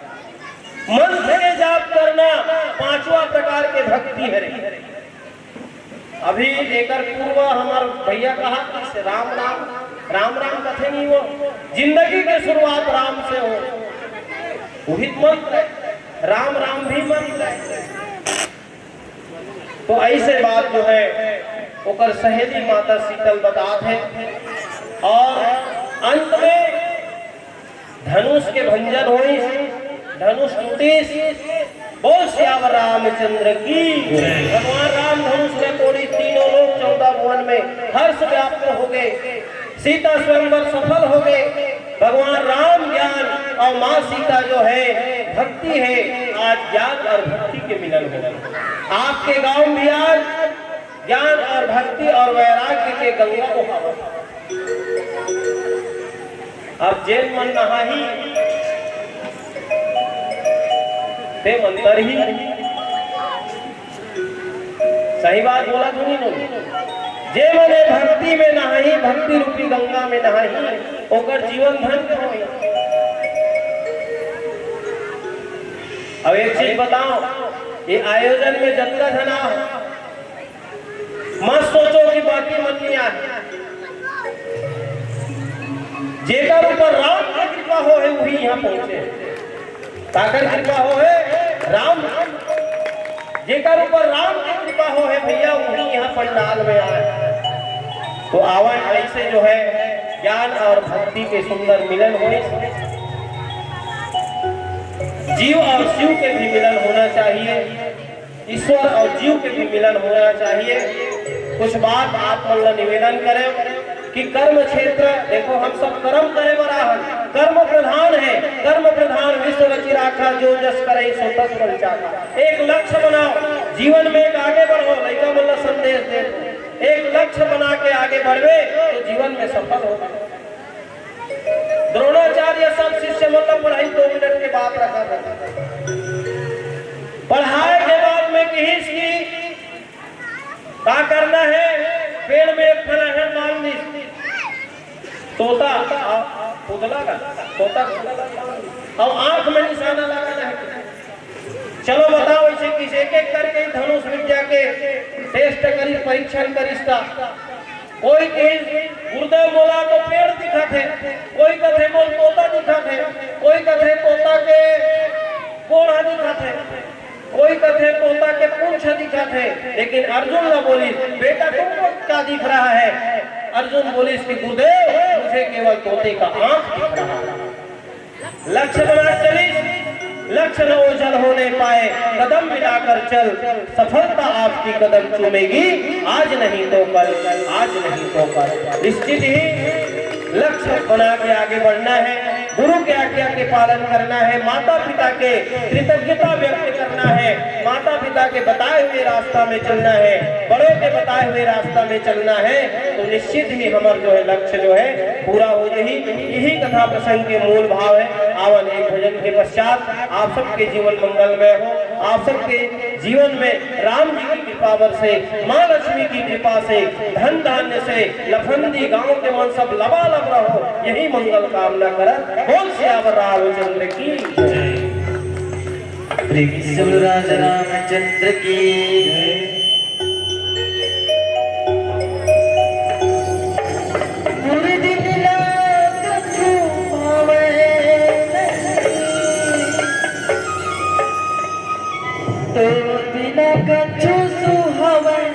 मंत्र के जाप करना पांचवा प्रकार के भक्ति हरे। अभी एकर पूर्व हमार भैया कहा कि से राम राम, राम राम कथे नहीं हो, जिंदगी के शुरुआत राम से हो, वही मंत्र है, राम राम भी मंत्र है। तो ऐसे बात जो है ओकर सहेली माता शीतल बतात है। और अंत में धनुष के भंजन होइस, धनुष टूटिस। बोल सियावर रामचंद्र की। भगवान राम धनुष में तोड़ी, तीनों लोक चौदह भुवन में हर्ष व्याप्त हो गए। सीता स्वयंवर सफल हो गए। भगवान राम ज्ञान और माँ सीता जो है भक्ति है, आज ज्ञान और भक्ति के मिलन हो। आपके गांव भी आज ज्ञान और भक्ति और वैराग्य के गंगा बहावत। अब जेन मन नहाही ते मन तरही। सही बात बोला तू नहीं बोली? जे मन भक्ति में नहाही, भक्ति रूपी गंगा में नहाही, ओकर जीवन धन्य होही। अब एक चीज बताओ, ये आयोजन में जतका झन आ, मत सोचो कि बाकी मन नहीं आए। जेकर ऊपर राम के कृपा हो है, वही यहाँ पहुंचे। काकर कृपा हो है? राम। जेकर ऊपर राम के कृपा हो है भैया, वही यहाँ पंडाल में आए। तो आवन ऐसे जो है ज्ञान और भक्ति के सुंदर मिलन होइस। जीव और शिव के भी मिलन होना चाहिए। ईश्वर और जीव के भी मिलन होना चाहिए। कुछ बात आप मन ला निवेदन करें कि कर्म क्षेत्र, देखो, हम सब कर्म करे वाला हन, कर्म प्रधान है, कर्म प्रधान विश्व रचिरा का जो जस करई सो तस फल चाखा। एक लक्ष्य बनाओ, जीवन में एक आगे बढ़ो, लइका मन ला संदेश दे। एक लक्ष्य बना के आगे बढ़वे तो जीवन में सफल हो। द्रोणाचार्य सब शिष्य मन ला पढ़ाई, दो मिनट के बात रखा था। पढ़ाए के बाद में किहिस कि का करना है, पेड़ में एक ठन अहर बांध दिस। तोता, आ, पुतला का, तोता, अब आंख में निशाना लगाना है। चलो बताओ, इसे किस एक एक करके धनुष विद्या के टेस्ट करिस, परीक्षण करिस का। कोई कहिस गुरुदेव मोला तो पेड़ दिखत हे, कोई कथे मोला तोता दिखत हे, कोई कथे तोता के गोड़ ह दिखत हे, कोई कथे तोता के पूंछ दिखत हे, लेकिन अर्जुन ला बोलिस, "बेटा, तुमको क्या दिख रहा है?" अर्जुन बोलिस कि, "गुरुदेव, मुझे केवल तोते का आंख दिख रहा है।" लक्ष्य बना चलिस, लक्ष्य न ओझल होने पाए, कदम मिलाकर चल, सफलता आपकी कदम चूमेगी, आज नहीं तो कल, आज नहीं तो कल। निश्चित ही लक्ष्य बना के आगे बढ़ना है, गुरु के आज्ञा के पालन करना है, माता पिता के कृतज्ञता व्यक्त करना है, माता पिता के बताए हुए रास्ता में चलना है, बड़ों के बताए हुए रास्ता में चलना है, तो निश्चित ही हमर जो है लक्ष्य जो है पूरा हो जाही। यही कथा प्रसंग के मूल भाव है। आवन एक भजन के पश्चात आप सबके जीवन मंगलमय हो, आप सबके जीवन में राम जी की कृपा बरसे, माँ लक्ष्मी की कृपा से, धन धान्य से, लफंदी गांव के मन सब लबालब रहो, यही मंगल कामना करत बोल सियावर रामचंद्र की जय। प्रेम से बोलो राजा रामचंद्र की। मोर दिल ला कछु भावे नहीं, तोर बिना कछु सुहावे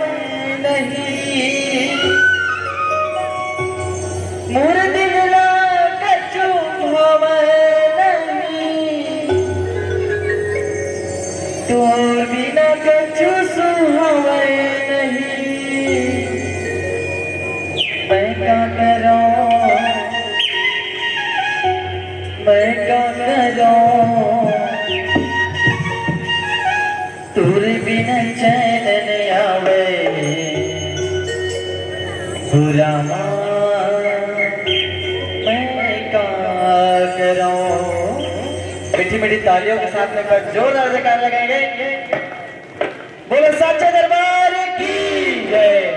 नहीं। मोर दिल ला कछु भावे नहीं, तोर बिना कछु सुहावे नहीं। मैं का करूं, मैं का करूं, तोरे बिना चैन न आवे, हो रामा, मैं का करूं। मीठी मीठी तालियों के साथ में एक बार जोरदार जयकार लगाएंगे। बोलो साचे दरबार की जय।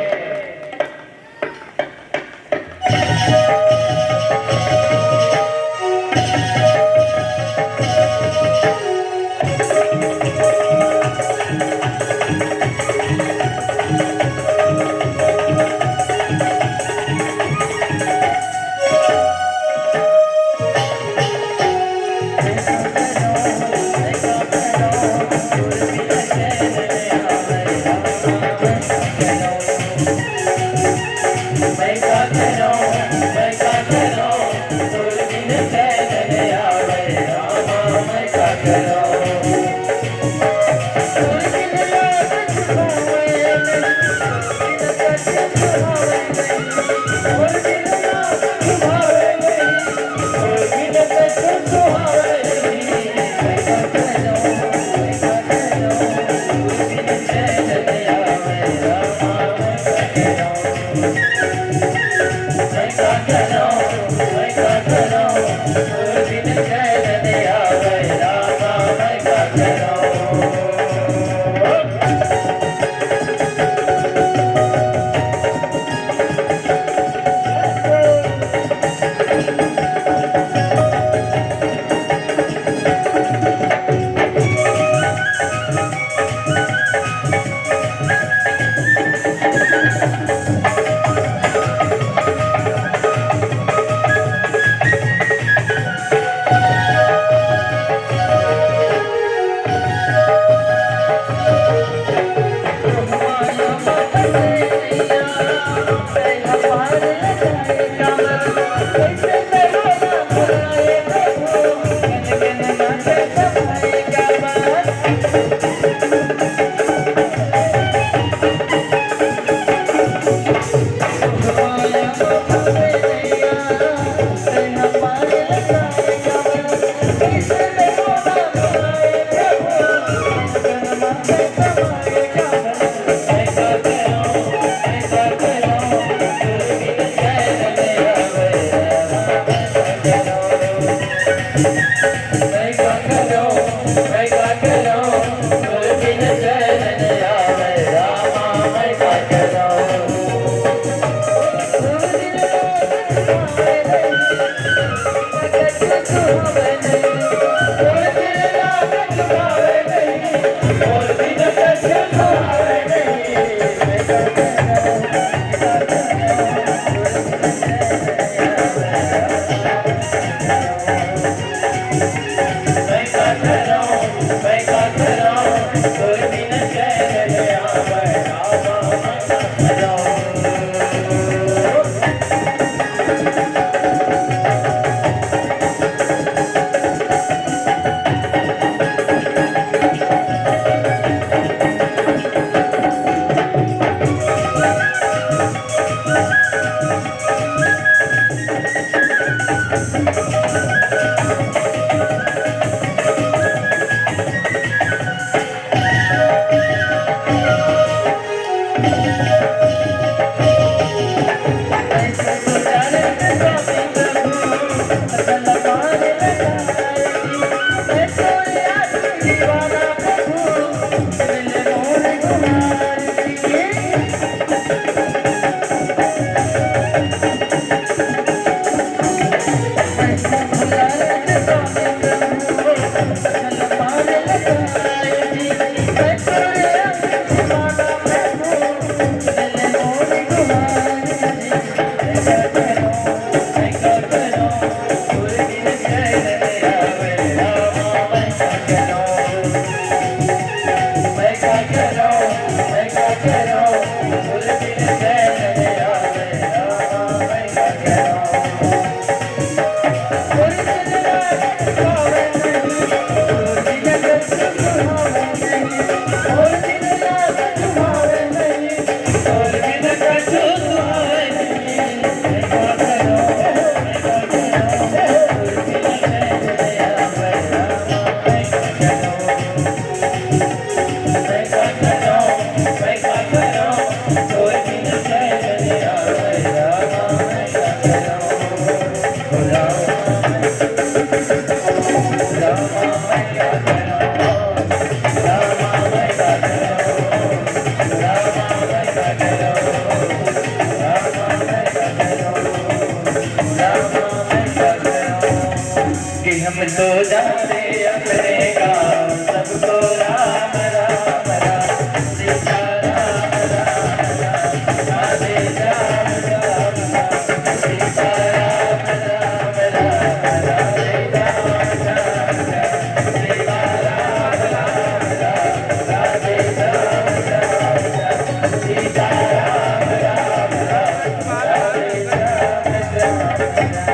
कि हम तो जाते अपने गाँव, सबको राम राम राम, सीता राम राम राम, राधे श्याम राम राम, सीता राम राम राम, राधे श्याम राम राम, सीता राम राम राम, राधे श्याम राम राम, सीता राम राम राम, राधे श्याम राम राम।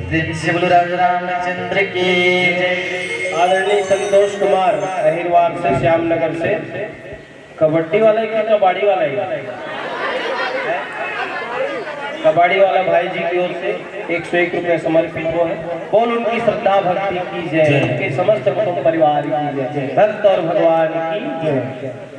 प्रेम से बोलो राजा रामचंद्र की जय। आदरणीय संतोष कुमार अहिरवार से, श्याम नगर से, कबड्डी वाला है कि कबाड़ी वाला है? कबाड़ी वाला भाई जी की ओर से एक सौ एक रुपया समर्पित हुआ है। बोल उनकी श्रद्धा भक्ति की जय, जय। उनके समस्त कुटुंब परिवार की जय, जय। भक्त और भगवान की जय।